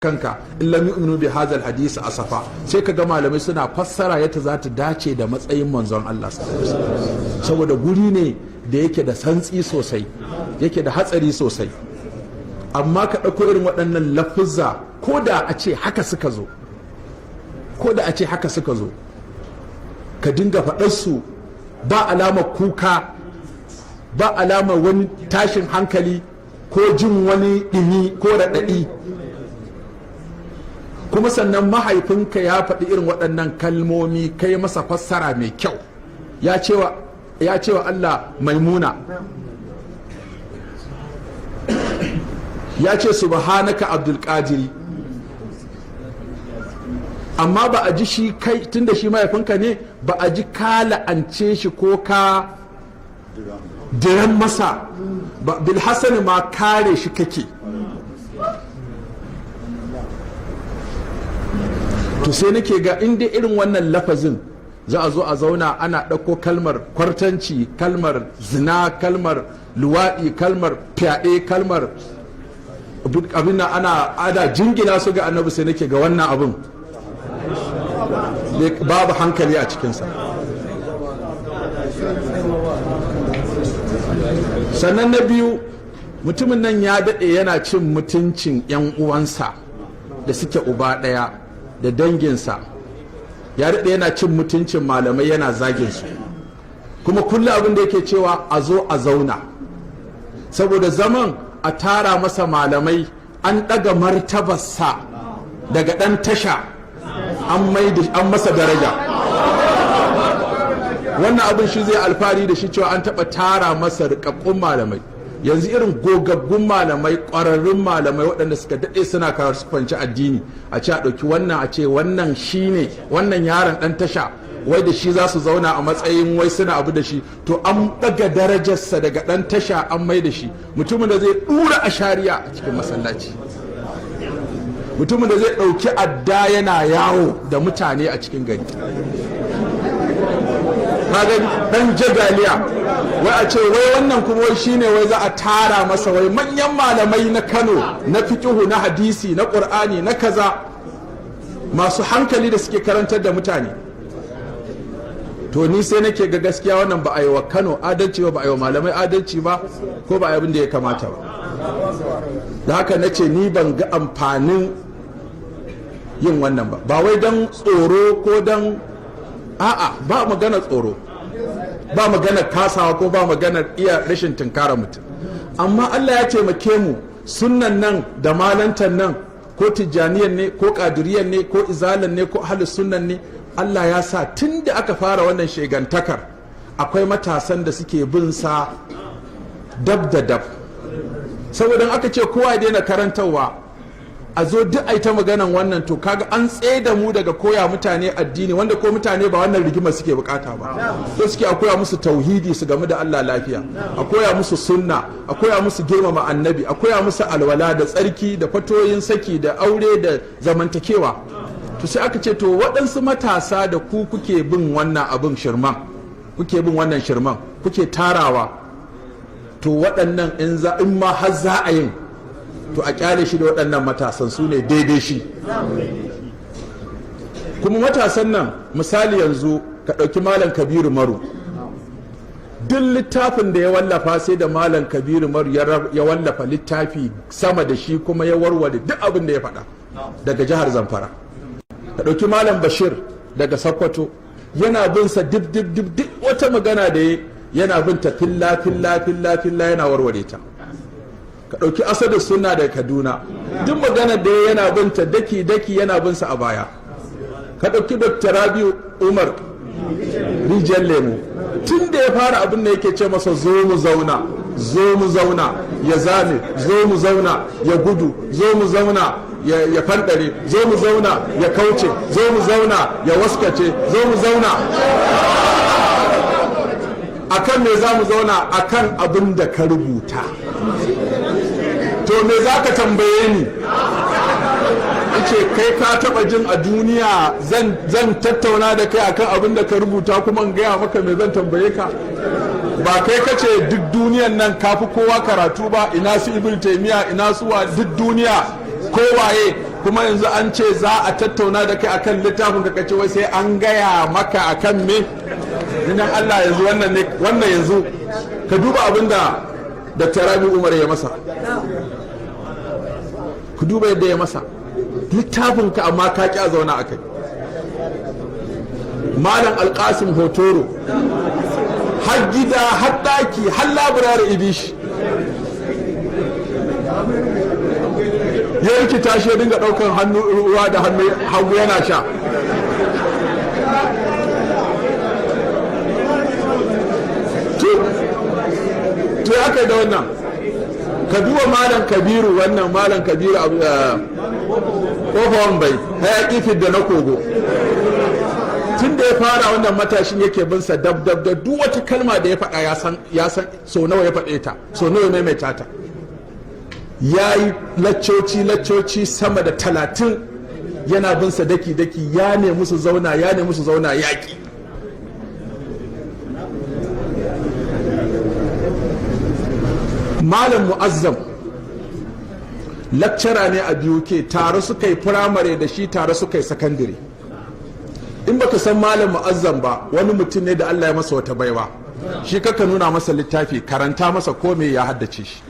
Kanka in lam yu'minu bi hadha hadisi asafa. Sai ka ga malamai suna fassara yadda za ta dace da matsayin manzon Allah sallallahu alaihi wasallam, saboda guri ne da yake da santsi sosai, yake da hatsari sosai. Amma ka ɗauko irin waɗannan lafuzza, ko da a ce haka suka zo, ko da a ce haka suka zo, ka dinga faɗarsu, ba alamar kuka, ba alamar wani tashin hankali ko jin wani ɗumi ko raɗaɗi. Kuma sannan mahaifinka ya faɗi irin waɗannan kalmomi, kai masa fassara mai kyau. Ya cewa Allah maimuna, ya ce subhanaka Abdulkadiri, amma ba a ji shi kai, tunda shi mahaifinka ne, ba a ji ka la'ance shi ko ka diran masa ba. Bilhassani ma kare shi kake. To sai nake ga inda irin wannan lafazin za a zo a zauna ana ɗauko kalmar kwartanci, kalmar zina, kalmar luwaɗi, kalmar fyaɗe, kalmar abin nan, ana jingina su ga Annabi, sai nake ga wannan abin babu hankali a cikinsa. Sannan na biyu, mutumin nan ya daɗe yana cin mutuncin 'yan uwansa da suke uba ɗaya da danginsa. Ya daɗe yana cin mutuncin malamai, yana zagin su. Kuma kullum abin da yake cewa a zo a zauna, saboda zaman a tara masa malamai, an ɗaga martabarsa daga ɗan tasha, an masa daraja. Wannan abin shi zai alfahari da shi, cewa an taɓa tara masa rikakkun malamai. Yanzu irin gogaggun malamai, ƙwararrun malamai, waɗanda suka daɗe suna karatu, su fahimci addini, a ce a ɗauki wannan, a ce wannan shine wannan yaron ɗan tasha, wai da shi za su zauna a matsayin wai suna abu da shi. To an ɗaga darajarsa daga ɗan tasha, an mai da shi mutumin da zai ɗura a shari'a a cikin masallaci, mutumin da zai ɗauki adda yana yawo da mutane a cikin gari. Kaga dan jagaliya, wai a ce wai wannan kuma wai shine wai za a tara masa wai manyan malamai na Kano, na fiqihu, na hadisi, na Qur'ani, na kaza, masu hankali da suke karantar da mutane. To ni sai nake ga gaskiya wannan ba a yi wa Kano adalci ba, ba a yi wa malamai adalci ba, ko ba a yi abin da ya kamata ba. Da haka na ce ni ban ga amfanin yin wannan ba. Ba wai don tsoro ko don a'a, ba magana tsoro, ba magana kasawa, ko ba magana iya rashin tunkara mutum. Amma Allah ya taimake mu, sunnan nan da malantan nan, ko Tijjaniyan ne, ko Kadiriyan ne, ko Izalan ne, ko Ahlus Sunnan ne, Allah ya sa tun da aka fara wannan shegantakar akwai matasan da suke bin sa dab da dab. Saboda aka ce kowa ya daina karantarwa, a zo duk ai ta maganan wannan, to kaga an da mu daga koya mutane addini, wanda ko mutane ba wannan rigimar suke bukata ba. So suke a koya musu tauhidi su gamu da Allah lafiya, a koya musu sunna, a koya musu girmama Annabi, a koya musu alwala da tsarki da fatoyin saki da aure da zamantakewa. To sai aka ce to waɗansu matasa da ku kuke bin wannan abin shirman, kuke bin wannan shirman, kuke tarawa, to waɗannan in za in ma har za a yin, to a kyale shi da waɗannan matasan, su ne daidai shi. Kuma matasan nan, misali yanzu ka ɗauki Malam Kabiru Maru, duk littafin da ya wallafa, sai da Malam Kabiru Maru ya wallafa littafi sama da shi, kuma ya warware duk abin da ya faɗa, daga jihar Zamfara. Ka ɗauki Malam Bashir daga Sokoto, yana bin sa dip dip dip, duk wata magana da yana bin ta filla filla filla filla, yana warware ta. Ka ɗauki Asadu Sunna daga Kaduna, duk magana da yana bin ta daki daki, yana bin sa a baya. Ka ɗauki Dr. Rabiu Umar Rijiyar Lemu, tun da ya fara abin da yake ce masa zo mu zauna, zo mu zauna, ya zame, zo mu zauna, ya gudu, zo mu zauna, ya fanɗare, zo mu zauna, ya kauce, zo mu zauna, ya waskace, zo mu zauna. Akan me za mu zauna? Akan abin da ka rubuta. To me za ka tambaye ni? Ce kai ka taba jin a duniya zan tattauna da kai akan abin da ka rubuta, kuma in gaya maka me zan tambaye ka? Ba kai ka ce duk duniyan nan kafi kowa karatu ba? Ina su Ibn Taymiya, ina su wa, duk duniya kowaye. Kuma yanzu an ce za a tattauna da kai akan littafin ka, kace wai sai an gaya maka akan me? Idan Allah yanzu wannan ne, wannan yanzu ka duba abin da Dr. Rabi Umar ya masa. Ku duba yadda ya masa littafin ka, amma ka ƙi a zauna a kai. Malam Alƙasim Hotoro, har gida, har ɗaki, har labirare ibishi ya rikita shi, ya dinga ɗaukan hannu ruwa da hannu hagu yana sha. To ya kai da wannan? Ka duba Malam Kabiru, wannan Malam Kabiru Kofar Bai, hayaki fidda na kogo. Tun da ya fara wannan matashin yake bin sa dab dab da duk wata kalma da ya faɗa, ya san so nawa ya faɗe ta, so nawa ya maimaita ta. Ya yi laccoci laccoci sama da 30 yana bin sa daki daki, ya nemi su zauna, ya nemi su zauna, yaƙi. Malam Mu'azzam lecturer ne a BUK, tare suka yi firamare da shi, tare suka yi sakandare. In baka san Malam Mu'azzam ba, wani mutum ne da Allah ya masa wata baiwa. Shi kaka nuna masa littafi, karanta masa ko me, ya haddace shi.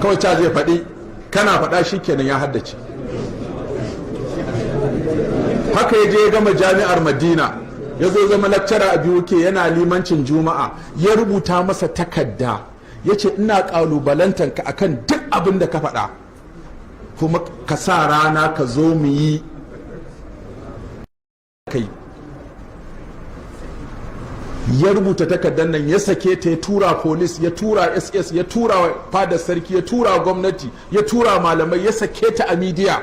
Kawai ca zai faɗi, kana faɗa shi kenan, ya haddace. Haka ya je ya gama jami'ar Madina, ya zo zama lecturer a BUK, yana limancin Juma'a. Ya rubuta masa takarda, ya ce, "Ina kalubalantar ka akan duk abin da ka faɗa, kuma ka sa rana ka zo mu yi kai." Ya rubuta takardar nan, ya sake ta, ya tura police, ya tura SS, ya tura fadar sarki, ya tura gwamnati, ya tura malamai, ya sake ta a media.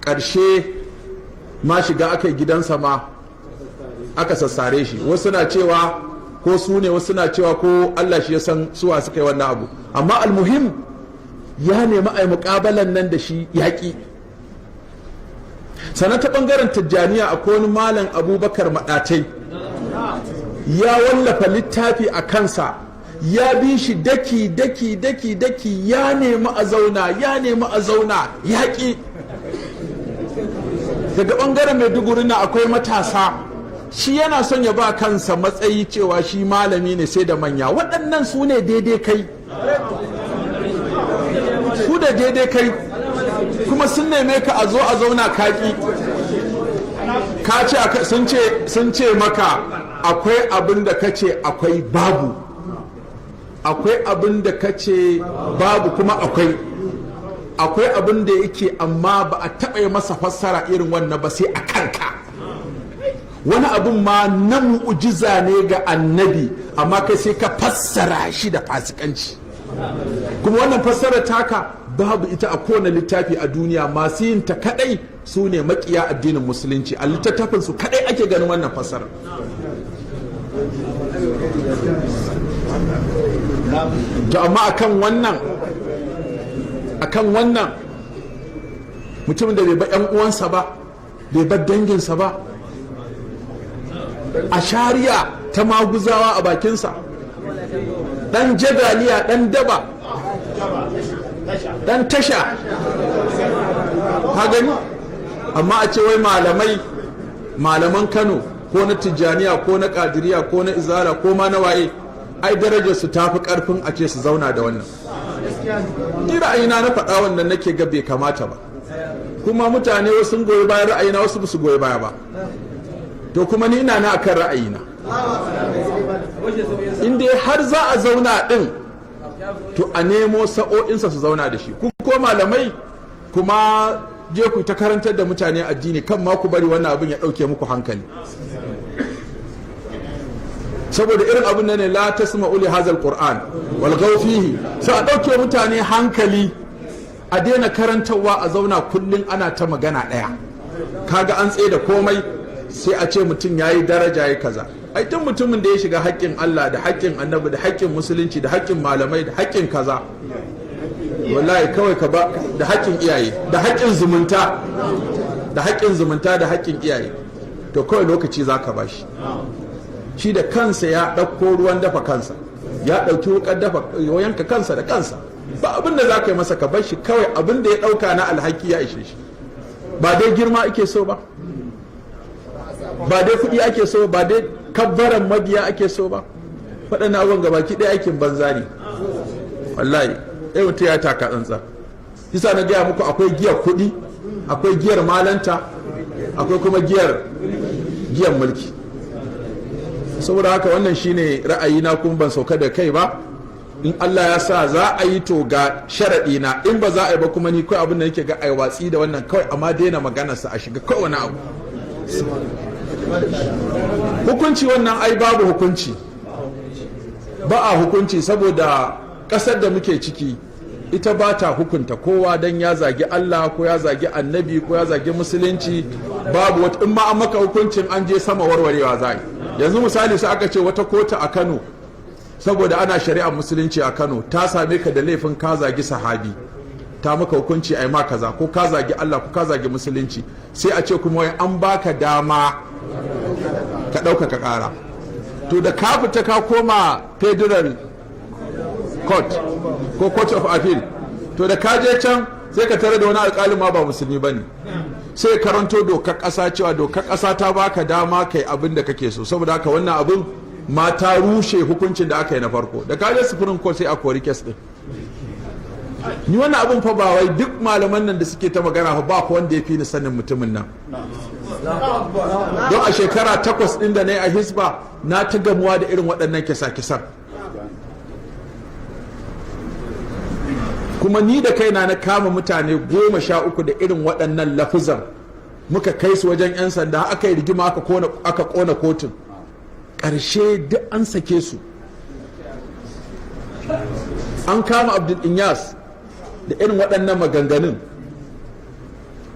Ƙarshe ma shiga aka yi gidansa ma aka sassare shi. Wasu na cewa ko su ne, wasu na cewa ko Allah shi ya san suwa suka yi wannan abu. Amma almuhim, ya nemi a yi muƙabalan nan da shi, yaƙi. Sannan ta ɓangaren Tijjaniya, akwai wani Malam Abubakar Maɗatai, ya wallafa littafi a kansa, ya bi shi daki daki daki daki, ya nemi a zauna, ya nemi a zauna, yaƙi. Daga ɓangaren Maiduguri na akwai matasa, shi yana son ya ba kansa matsayi cewa shi malami ne, sai da manya. Waɗannan su ne daidai kai, su da daidai kai, kuma sun neme ka a zo a zauna, kaki. Ka ce sun ce maka akwai abin da ka ce akwai, babu. Akwai abin da ka ce babu, kuma akwai. Akwai abin da yake, amma ba a taɓa yi masa fassara irin wannan ba sai a kanka. Wani abin ma na mu'ujiza ne ga annabi, amma kai sai ka fassara shi da fasikanci. Kuma wannan fassara taka babu ita a kowane littafi a duniya. Masu yin ta kadai su ne makiya addinin Musulunci. A littattafin su kadai ake ganin wannan fassara. To amma akan wannan mutumin da bai ba 'yan uwansa ba, bai bar danginsa ba, a shari'a ta maguzawa a bakinsa, dan jagaliya, dan daba, dan tasha, ka gani? Amma a ce wai malamai, malaman Kano, ko na Tijjaniya, ko na Kadiriya, ko na Izala, ko ma na waye, ai darajar su tafi karfin a ce su zauna da wannan. Ni ra'ayina na faɗa, wannan nake ga bai kamata ba. Kuma mutane wasu sun goyi bayan ra'ayina, wasu ba su goyi baya ba. To kuma ni ina na akan ra'ayina, in dai har za a zauna din, to a nemo sa'o'insa su zauna da shi. Ku ko malamai kuma, je ku ta karantar da mutane addini, kan ma ku bari wannan abin ya ɗauke muku hankali, saboda irin abin nan ne, la tasma'u li hazal qur'an wal fihi. Sai a ɗauke mutane hankali, a daina karantarwa, a zauna kullum ana ta magana ɗaya. Kaga an tsaye da komai, sai a ce mutum ya yi daraja, ya kaza. Ai duk mutumin da ya shiga haƙƙin Allah da haƙƙin Annabi da haƙƙin Musulunci da haƙƙin malamai da haƙƙin kaza, wallahi kawai ka ba da haƙƙin iyaye da haƙƙin zumunta da haƙƙin zumunta da haƙƙin iyaye, to kawai lokaci za ka bashi. Shi da kansa ya ɗauko ruwan dafa kansa, ya ɗauki wukar dafa yanka kansa da kansa. Ba abin da za ka yi masa, ka bar shi kawai. Abin da ya ɗauka na alhaki ya ishe shi. Ba dai girma ake so ba, ba dai kuɗi ake so ba, dai kabbaran mabiya ake so ba. Waɗannan abubuwan gabaki ɗaya aikin banza ne wallahi. Ɗaya mutum ya taka tsantsa. Isa na gaya muku, akwai giyar kuɗi, akwai giyar malanta, akwai kuma giyar mulki. Saboda haka wannan shine ra'ayina, kuma ban sauka da kai ba. In Allah ya sa za a yi, to ga sharaɗi na. In ba za a yi ba kuma, ni kawai abin da nake ga, ai watsi da wannan kawai, amma daina maganarsa, a shiga kawai wani abu. Hukunci wannan ai babu hukunci, ba a hukunci, saboda ƙasar da muke ciki ita ba ta hukunta kowa don ya zagi Allah ko ya zagi Annabi ko ya zagi Musulunci. Babu wata. In ma an maka hukuncin, an je sama warwarewa za yi. Yanzu misali, sai aka ce wata kotu a Kano, saboda ana shari'ar Musulunci a Kano, ta same ka da laifin ka zagi sahabi, ta maka hukunci ai ma kaza, ko ka zagi Allah ko ka zagi Musulunci. Sai a ce kuma wai an baka dama ka ɗaukaka ƙara. To da ka fita ka koma federal court ko Court of Appeal, to da ka je can sai ka tare da wani alƙalin ma ba Musulmi ba ne, sai karanto dokar ƙasa cewa dokar ƙasa ta baka dama kai abin da kake so. Saboda haka wannan abin ma ta rushe hukuncin da aka yi na farko. Da ka je Supreme Court, sai a kori case din. Ni wannan abin fa ba wai duk malaman nan da suke ta magana fa ba wanda ya fi ni sanin mutumin nan, don a shekara 8 ɗin da na yi a Hisba, na ta gamuwa da irin waɗannan kisa-kisan. Kuma ni da kaina na kama mutane 13 da irin waɗannan lafuzan, muka kai su wajen 'yan sanda, aka yi rigima, aka kona kotun. Ƙarshe duk an sake su. An kama Abdul Inyas da irin waɗannan maganganun,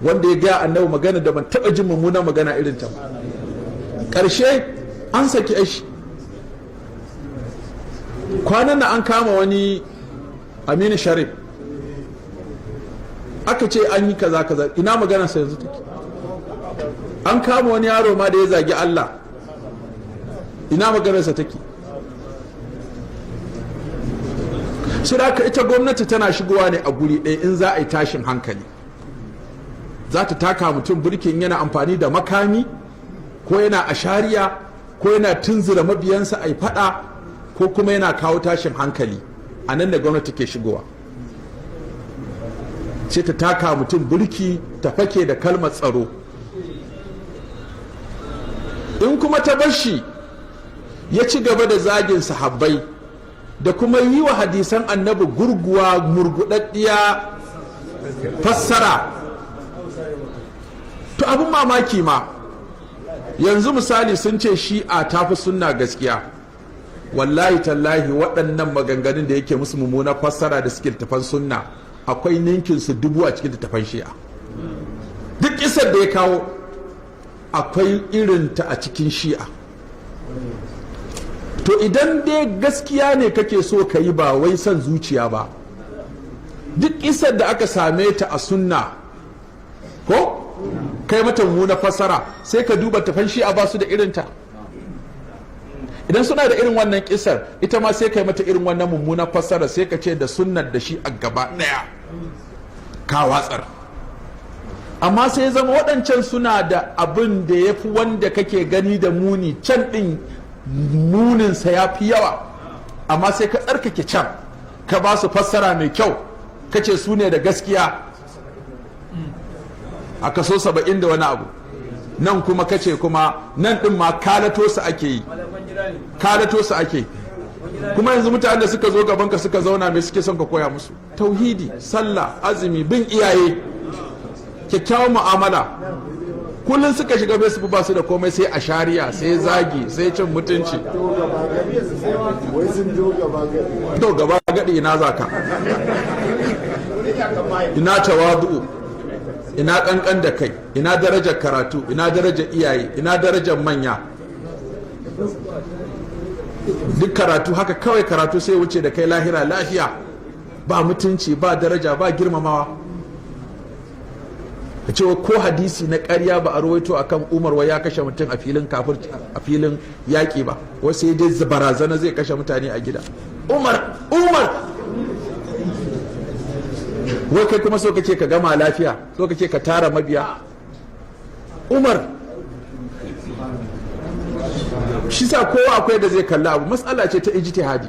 wanda ya gaya Annabi magana da ban taɓa jin mummunan magana irin ta. Ƙarshe an saki shi. Kwanan nan an kama wani Aminu Sharif, aka ce an yi kaza kaza. Ina magana sa yanzu take? An kama wani yaro ma da ya zagi Allah. Ina maganarsa take? Su da ita gwamnati tana shigowa ne a guri ɗaya in za a yi tashin hankali. Za ta taka mutum birkin yana amfani da makami, ko yana ashariya, ko yana tunzura mabiyansa a yi fada, ko kuma yana kawo tashin hankali. A nan da gwamnati ke shigowa, sai ta taka mutum birki, ta fake da kalmar tsaro. In kuma ta bashi ya ci gaba da zagin sahabbai da kuma yi wa hadisan Annabi gurguwa murgudaddiya fassara. To abin mamaki ma yanzu, misali, sun ce Shi'a ta fi Sunna gaskiya. Wallahi tallahi, waɗannan maganganun da yake musu mummuna fassara da suke littafan Sunna, akwai ninkin su dubu a cikin littafan Shi'a. Duk isar da ya kawo, akwai irinta a cikin Shi'a. To idan dai gaskiya ne kake so ka yi, ba wai son zuciya ba, duk isar da aka same ta a Sunna ko kai mata mummuna fassara, sai ka duba tafan Shi'a, ba su da irinta. Idan suna da irin wannan kisar, ita ma sai kai mata irin wannan mummuna fassara, sai ka ce da Sunnar da shi a gaba daya ka watsar. Amma sai zama waɗancan suna da abin da ya fi wanda kake gani da muni can ɗin, muninsa ya fi yawa, amma sai ka tsarkake can, ka ba su fassara mai kyau, ka ce su ne da gaskiya a kaso 70 da wani abu. Nan kuma kace kuma nan ɗin ma kalato su ake yi, kalato su ake. Kuma yanzu mutanen da suka zo gaban ka suka zauna, mai suke son ka koya musu? Tauhidi, sallah, azumi, bin iyaye, kyakkyawan mu'amala. Kullum suka shiga Facebook, ba su da komai sai a shari'a, sai zagi, sai cin mutunci. To gaba gadi, ina zaka? Ina tawadu? Ina kankan da kai? Ina darajar karatu? Ina darajar iyaye? Ina darajar manya? Duk karatu haka kawai, karatu sai wuce da kai lahira lafiya, ba mutunci, ba daraja, ba girmamawa. Ka ce ko hadisi na ƙarya ba a rawaito akan Umar wai ya kashe mutum a filin kafir, a filin yaƙi ba, wasu ya dai barazana zai kashe mutane a gida. Umar, Umar. Wai kai kuma so kake ka gama lafiya, so kake ka tara mabiya. Umar shi sa kowa akwai da zai kalla abu, matsala ce ta ijtihadi,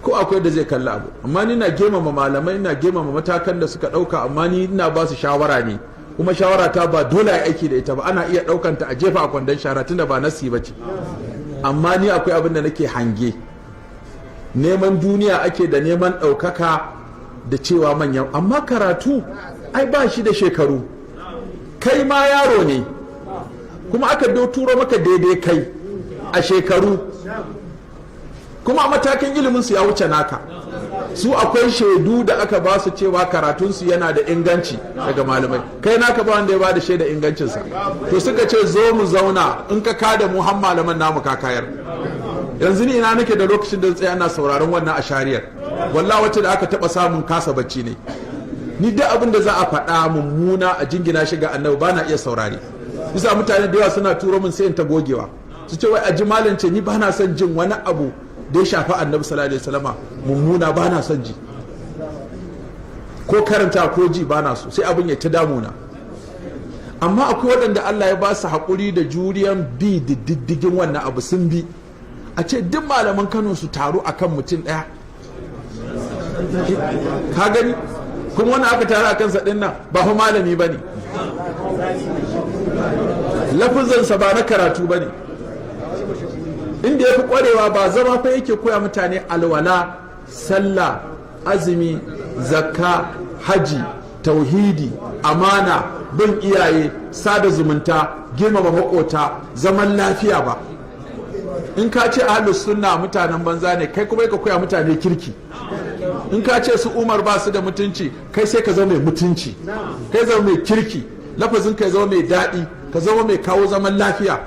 ko akwai da zai kalla abu. Amma ni na girmama malamai, ina girmama matakan da suka dauka, amma ni ina ba su shawara ne, kuma shawara ta ba dole a aiki da ita ba, ana iya daukanta a jefa a kwandon shara tunda ba nasi ba ce. Amma ni akwai abin da nake hange, neman duniya ake da neman ɗaukaka da cewa manyan, amma karatu ai ba shi da shekaru. Kai ma yaro ne, kuma aka turo maka daidai kai a shekaru, kuma a matakin iliminsu ya wuce naka. Su akwai shaidu da aka ba su cewa karatunsu yana da inganci daga malamai, kai naka ba wanda ya ba da shaida ingancinsa. To suka ce zo mu zauna, in ka kada mu har malaman namu ka kayar. Yanzu ni ina nake da lokacin da tsaya ana sauraron wannan a shariyar? Wallahi wacce da aka taba samun kasa bacci ne ni. Duk abin da za a faɗa mummuna a jingina shi ga Annabi, ba na iya saurare. Bisa mutane da yawa suna turo min, sai in ta gogewa, su ce wai a ji malam ce. Ni ba na son jin wani abu da ya shafi Annabi sallallahu alaihi wasallama mummuna, ba na son ji ko karanta ko ji, ba na so, sai abin ya ta damuna. Amma akwai waɗanda Allah ya ba su haƙuri da juriyan bi da diddigin wannan abu, sun bi. A ce duk malaman Kano su taru akan mutum ɗaya, ka gani? Kuma wani aka taru a kansa ɗin nan ba fa malami ba ne, lafizansa ba na karatu ba ne. Inda ya fi ƙwarewa ba zama fa yake koya mutane alwala, sallah, azumi, zakka, haji, tauhidi, amana, bin iyaye, sada zumunta, girmama makota, zaman lafiya ba. In ka ce ahlus sunna mutanen banza ne, kai kuma ka koya mutane kirki. In ka ce su Umar ba su da mutunci, kai sai ka zama mai mutunci, kai zama mai kirki, lafazin ka zama mai daɗi, ka zama mai kawo zaman lafiya.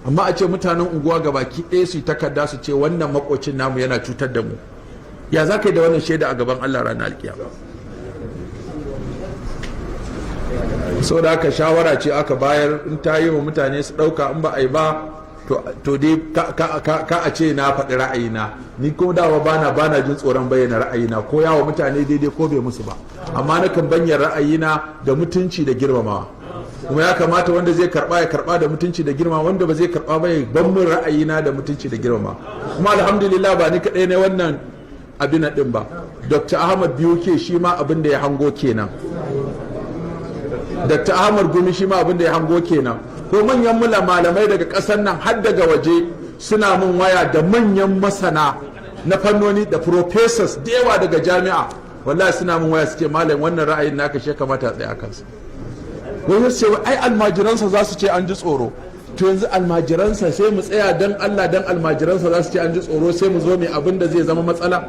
Amma a ce mutanen unguwa gabaki ɗaya su yi takarda su ce wannan makocin namu yana cutar da mu, ya za ka yi da wannan shaida a gaban Allah ranar alkiyama? Saboda haka shawara ce aka bayar, in ta yi wa mutane su ɗauka, in ba a yi ba to dai ka a ce na faɗi ra'ayina. Ni ko dawa bana jin tsoron bayyana ra'ayina, ko yawa mutane daidai ko bai musu ba, amma nakan bayyana ra'ayina da mutunci da girmamawa. Kuma ya kamata wanda zai karba ya karba da mutunci da girma, wanda ba zai karba ba ya ban min ra'ayina da mutunci da girmama. Kuma alhamdulillah ba ni kaɗai ne wannan abin din ba. Dr. Ahmad Biuke shi ma abin da ya hango kenan, Dr. Ahmad Gumi shi ma abin da ya hango kenan, ko manyan mula malamai daga ƙasar nan har daga waje suna mun waya, da manyan masana na fannoni da professors da yawa daga jami'a, wallahi suna mun waya su ce, "Malam, wannan ra'ayin naka shi kamata a tsaya kansa." Wani su ce ai almajiransa za su ce an ji tsoro. To yanzu almajiransa sai mu tsaya dan Allah, dan almajiransa za su ce an ji tsoro, sai mu zo mai abin da zai zama matsala?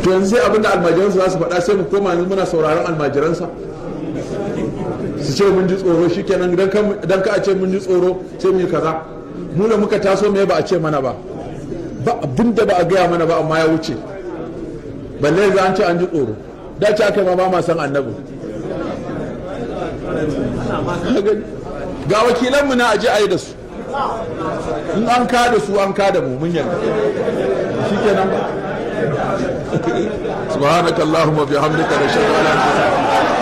To yanzu sai abin da almajiransa za su faɗa, sai mu koma yanzu muna sauraron almajiransa su ce mun ji tsoro? Shikenan, dan ka a ce mun ji tsoro sai mu yi kaza. Mu da muka taso, me ba a ce mana ba? Ba abin da ba a gaya mana ba, amma ya wuce. Balle yanzu an ce an ji tsoro. Da ce aka ma ba ma san Annabi. Ga wakilanmu na aje a yi da su. In an kada su, an kada mu, mun yarda, shikenan ba. سبحانك اللهم وبحمدك، نشهد ان لا اله الا انت.